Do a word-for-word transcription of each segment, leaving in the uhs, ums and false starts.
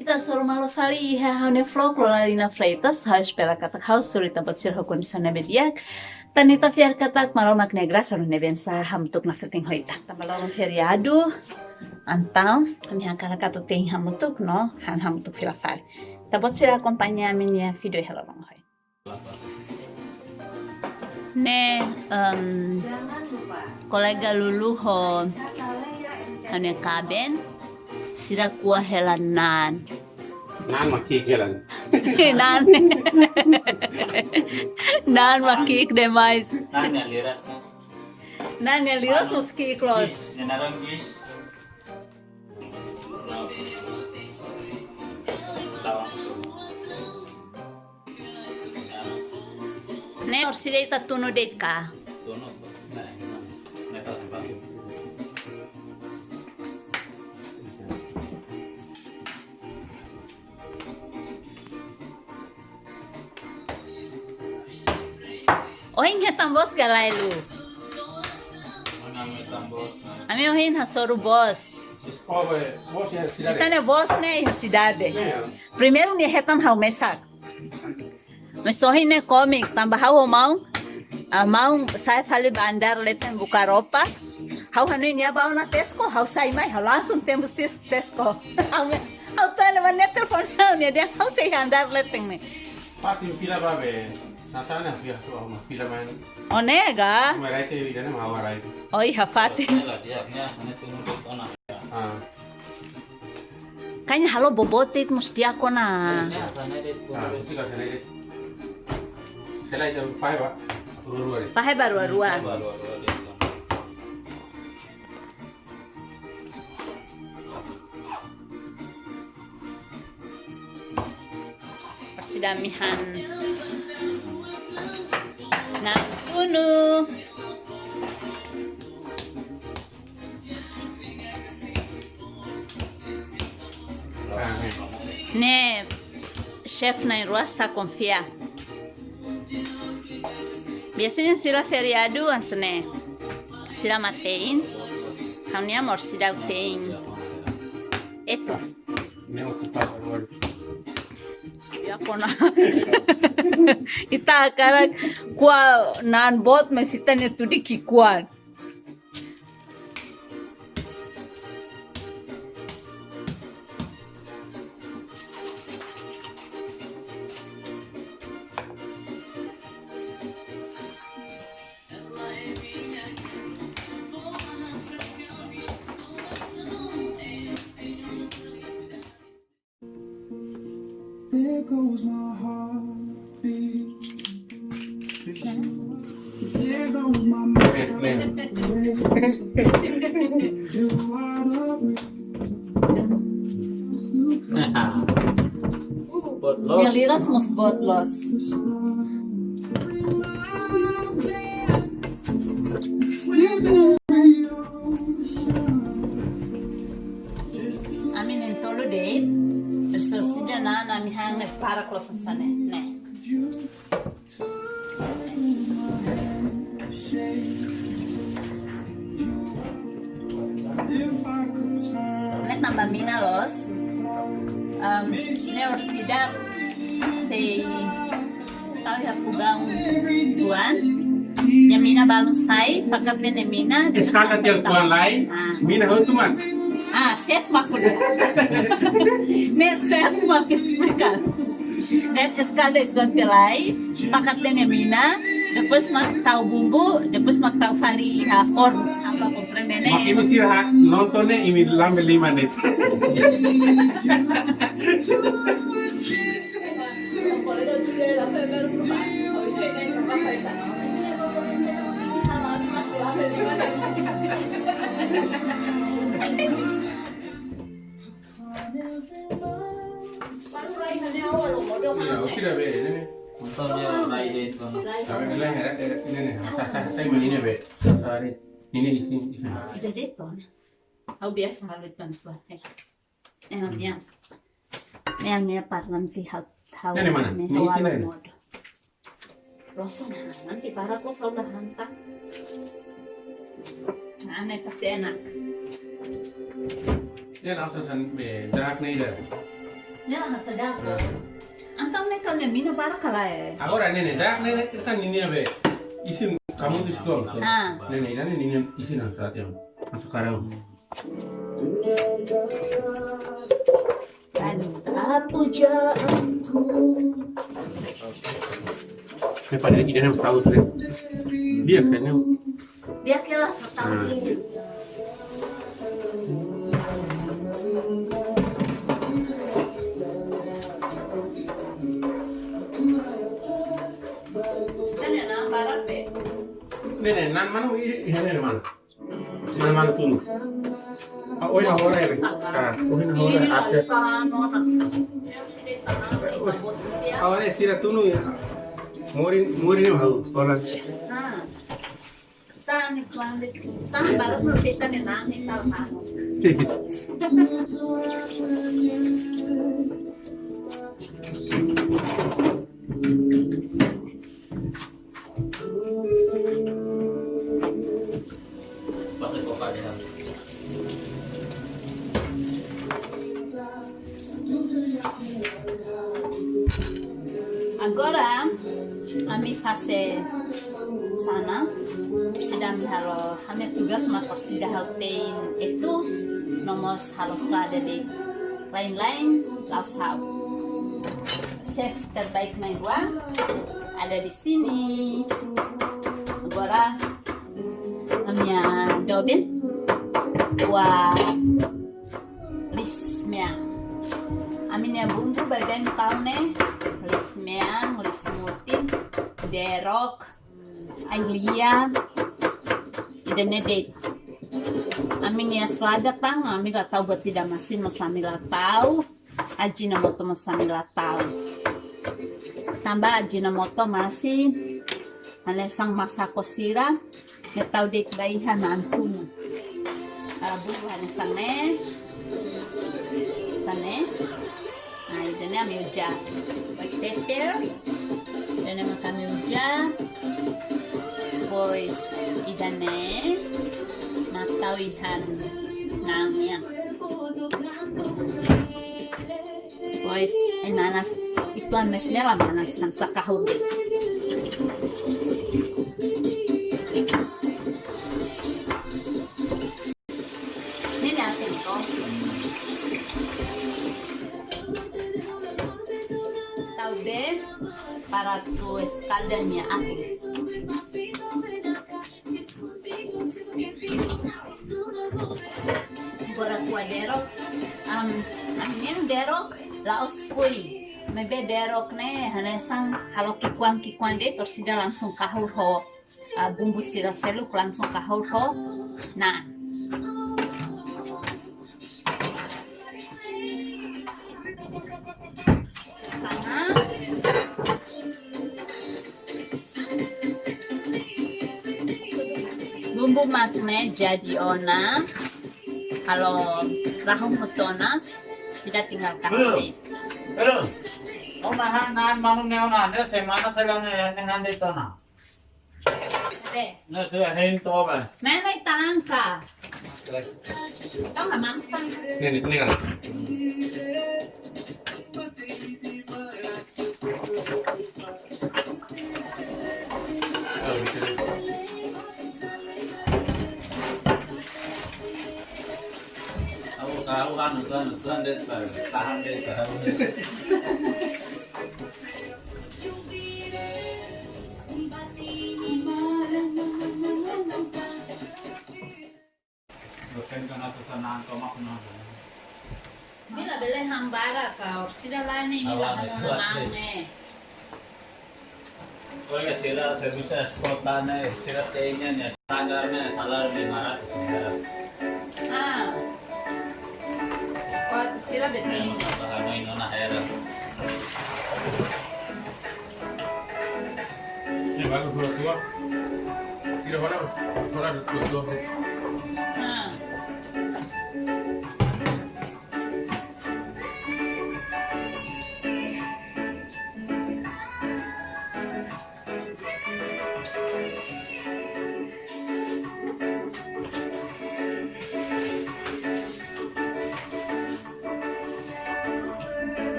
Ita hasoru malu fali iha ha'u-nia vlog, Loralina Freitas. Ha'u espera katak ha'u hasoru ita-boot sira ho kondisaun ne'ebé di'ak. Tan ita fiar katak Maromak nia grasa no nia bensa hamutuk nafatin ho ita. Tanba loron feriadu, entaun ami hakarak atu te'in hamutuk no han hamutuk fila fali. Ita-boot sira akompaña ami-nia vídeo iha loron ohin. Ne'e, em, kolega Lulu ho ha'u-nia kaben, sira ko'a hela naan. Naan mak ki'ik hela. Naan. Naan mak ki'ik demais. Naan nia liras, naan. Naan nia liras mós ki'ik loos. Nia naran bis. Ne'e orsida ita tunu de'it ka? Tunu. Ohin hetan boos ka lae, Lu? Ohin hetan boos, nah. Ami ohin hasoru boos. Oh, boos iha sidade. Ita-nia boos ne'e iha sidade. Iya. Primeiru nia hetan ha'u mesak. Mas ohin ne'e komik, tanba ha'u ho maun, ah, maun sa'e fali ba andár leten buka roupa. Ha'u hanoin nia bá ona Tesco, ha'u sai mai, ha'u langsung tembus Tes-, Tesco. Ha'u me-, ha'u tanya ba nia telefone ha'u, nia dehan ha'u sei iha andár leten ne'e. Fatin fila ba be, nasana fila tu ha'u mak fila mai. Oh, ne'e ka? Mai rai te ida ne'e mak ha'u rai. Oh, iha fatin. Ela dia, nia sana tu nuntu ona. Ah. Kayaknya halo bobotit mesti aku na. Ah, mesti ka sana deh. Selain itu, fahe ba rua-rua deh. Fahe ba rua-rua. Fahe ba rua-rua deh. Orsida ami han naan tunu. Ne'e chef na'in-rua sá konfia. Biasanya sira feriadu hanesan ne'e. Sira mak te'in. Ha'u-nia amor sira te'in. Etu. Ya, kona. Ita hakarak ko'a naan boot, mas ita-nia tudik ki'ikoan. There goes my heartbeat. There goes my mind. Boot loos. Nia liras mós boot loos. Ami na'in-tolu de'it, terus sida naan ami han ne'e para klosan sana, ne'e. Ne'e tanba mina loos. Em, ne'e orsida sei tau iha fogaun tuan. Nia mina balun sai, fakat ne'e nia mina, depois eskala tiha tau tuan lai, ah, mina hotu mak. Ah, chef mak kuda. Ne'e chef mak esplika. Dehan eskala tiha tuan tiha lai, fakat ne'e nia mina, depois mak tau bumbu, depois mak tau fali iha fornu. Apa komprende ne'e? Mak imi sira nonton ne'e, imi lambe liman de'it. Iya, oke dah, be, ini nih. Untung dia rai de'it, Bang. Tapi ini, ini, ini, ini, saya, saya, saya main ini, be. Sorry. Ini isi, isi. Ita de'it, Bang. Ha'u biasa halo tan tuan. Eh. Ne'e, ne'e. Ne'e, ne'e parlan fi ha'u, ha'u. Ne'e mana? Ne'e, ne'e ha'u isi halo ne'e. Modo. Loos ona, nanti para ko saudara hanta. Nah, ne'e pasti enak. Dia langsung san, be, daak ne'e dah. Ne'e la hanesan dadak. Entaun ne'e kala mina barak ka lae? Agora, ne'e, ne'e, dadak ne'e, ne'e, kan ninia be. Isin kamu di situ. Ah. Ne'e, ne'e, ida-ne'e ninia isin hanesan tiang. Hanesan karau. Tanda pujaanku. Ne'e padahal ida-ne'e tahu tu. Dia kan ne'e. Dia kela setahun. Hmm. Ne'e, ne'e, na'an barak be. Ne'e, ne'e, na'an mana, ida, ida-ne'e mana? Mana, mana tunu? Ah, oh, ini orang ini. Ah, oh, ini orang ini. Ada. Awalnya sira tunu ya. Morin, morin ini mau orang. Ah. Tani kuande, tani baru kita ni nani tahu tahu. Kikis. Agora, ami fase sana, orsida ami halo, ami tugas mak orsida halo tein etu, no mós halo salada de'it. Lain-lain, la'ós ha'u. Chef terbaik na'in-rua ada di sini. Agora, ami-nia doben, wa, liis-mean. Ami-nia bumbu baibain tau ne'e, liis-mean, liis-mutin, derok, air-lia, ida-ne'e de'it. Ami-nia salada tan, ami la tau buat ida masin, mós ami la tau. Ajinomoto mós ami la tau. Tanba Ajinomoto masi, hanesan masako sira, ne'e tau de'it ba iha na'an tunu. Ah, bumbu hanesan ne'e. Hanesan ne'e. Nah, ida-ne'e ami uza. White pepper. Ida-ne'e mak ami uza. Depois, ida-ne'e mak tau iha na'an nian. Pois, ai manas, ituan mós ne'e la manas, hanesan kahur de'it. Ne'e nia aten to. Tau bee para atu eskalda nia aten. Agora kua derok, am, ami-nian derok la'ós fui. Maibé derok ne'e hanesan halo ki'ikoan-ki'ikoan de'it, orsida langsung kahur ho, ah, bumbu sira seluk langsung kahur ho. Nah. Karena bumbu mak ne'e jadi ona, halo rahun hotu ona, orsida tinggal kahur. Halo. Halo. Ona han na'an manu ne'e ona, ne'e semana sela ne'e, ne'e han de'it ona. Be. Ne'e sira hein to be. Ne'e ne'e tangka. Tangka mansang. Ne'e, ne'e, ne'e kan. Aku tahu kan, kan, kan, deh, tahan deh, tahan. Dosen kan atu sanang tomak na. Bila bele hambara ka, orsida lain ini. Awa, lah, kuat, hambara deh. Nih. Oleh sira servisu eskota ne'e, sira tein ne'e, sanggar ne'e, saláriu lima ratus, sira. Ah. Kuat, sira be tein ne'e. Bahan main nona hera. Ini baru dua dua. Tidak, mana? Mana dua dua? Ah.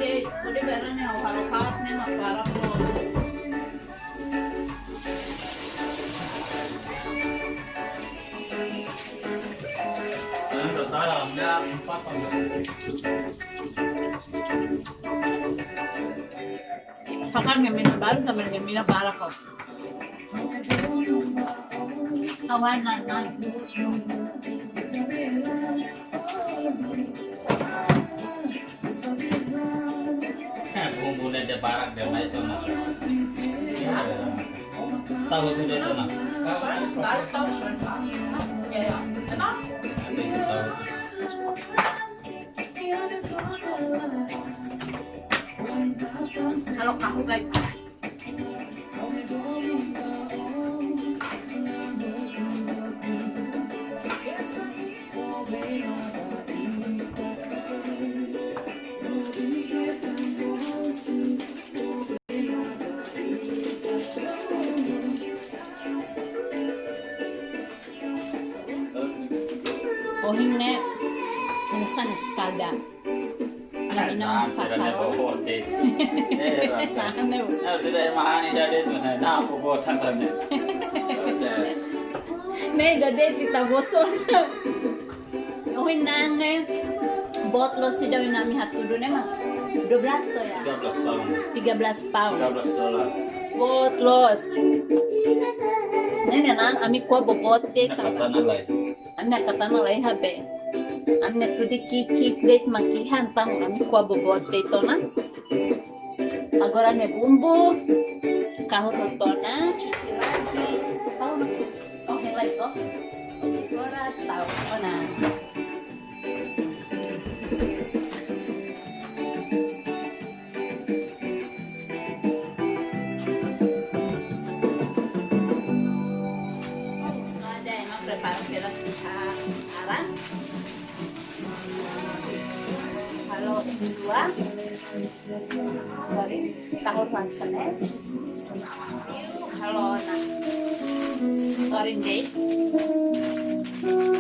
Oke, hodi bele ne'e ha'u halo haat ne'e mak barak loos. Sekarang total ada empat apa? Fakar nggak mina baru sama nggak mina barak kok. Kawan, nah, nah. Bumbu ne'e barak dia mai sama. Tahu tu dia tu nah. Baru, baru tahu soalnya. Ya, ya. Emang? Nanti tahu. Kalau kamu, guys. Ohin ne'e, hanesan eskada. Ami nah, sudah fakar ne'e bobote. Eh, rata. Nah, sudah mahani dade tu, nah, nah, bobotan sana. Sudah. Ne'e dade ita bosan. Ohin ne'e, boot loos ida ohin ami hatudu ne'e mak dua belas to ya? Tiga belas pound. Tiga belas pound. Tiga belas dolar. Boot loos. Ne'e ne'e nah, ami ko'a bobote. Nah, tanba kata na lai. Ami kata na lai habe. Ami ne'e tudu ki'ik-ki'ik de'it mak iha entaun ami ko'a bobote tiha ona. Agora ne'e bumbu. Kahur hotu ona, cuci lagi. Tau ona. Oh, ne'e lai to. Agora tau ona. Ada ema prepara pelas arang. Halo, dua. Sorry, tahun langsung, eh. Halo, nah. Sorry, deh.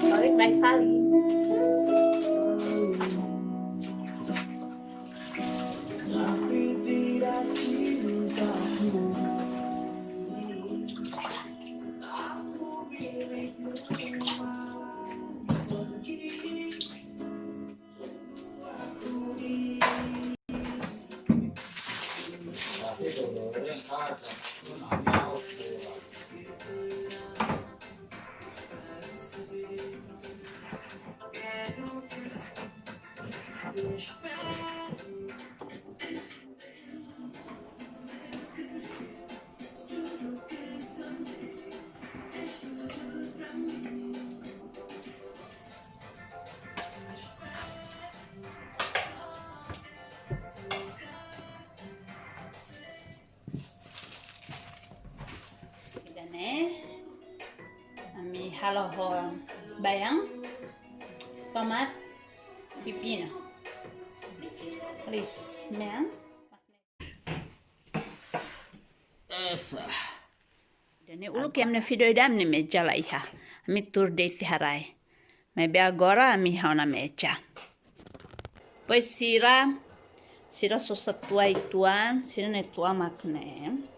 Sorry, baik kali. Ida-ne'e, ami halo ho baibain, tomat, pepino. Please, man. Esa. Ida-ne'e uluk ami-nia video ida ami-nia meja la iha. Ami tuur de'it iha rai. Maibé agora ami iha ona meja. Depois sira, sira sosa tua uitoan, sira-nia tua mak ne'e.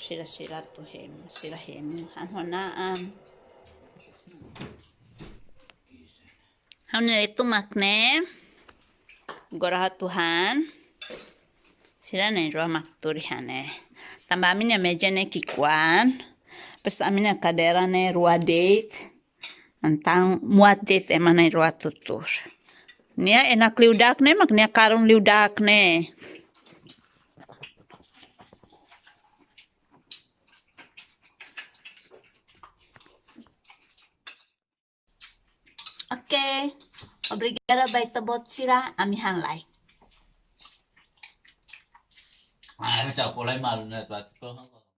Sira, sira atu hemu, sira hemu. Han ho na'an. Ha'u-nia tua mak ne'e. Agora ha'u atu han. Sira na'in-rua mak tuur iha ne'e. Tanba ami-nia meja ne'e ki'ikoan. Depois ami-nia kadeira ne'e rua de'it. Entaun muat de'it ema na'in-rua atu tuur. Nia enak liu dak ne'e, mak nia karun liu dak ne'e. Oke, obrigada ba ita-boot sira, ami han lai. Ah, eu já colei malu, né? Tu acha que eu não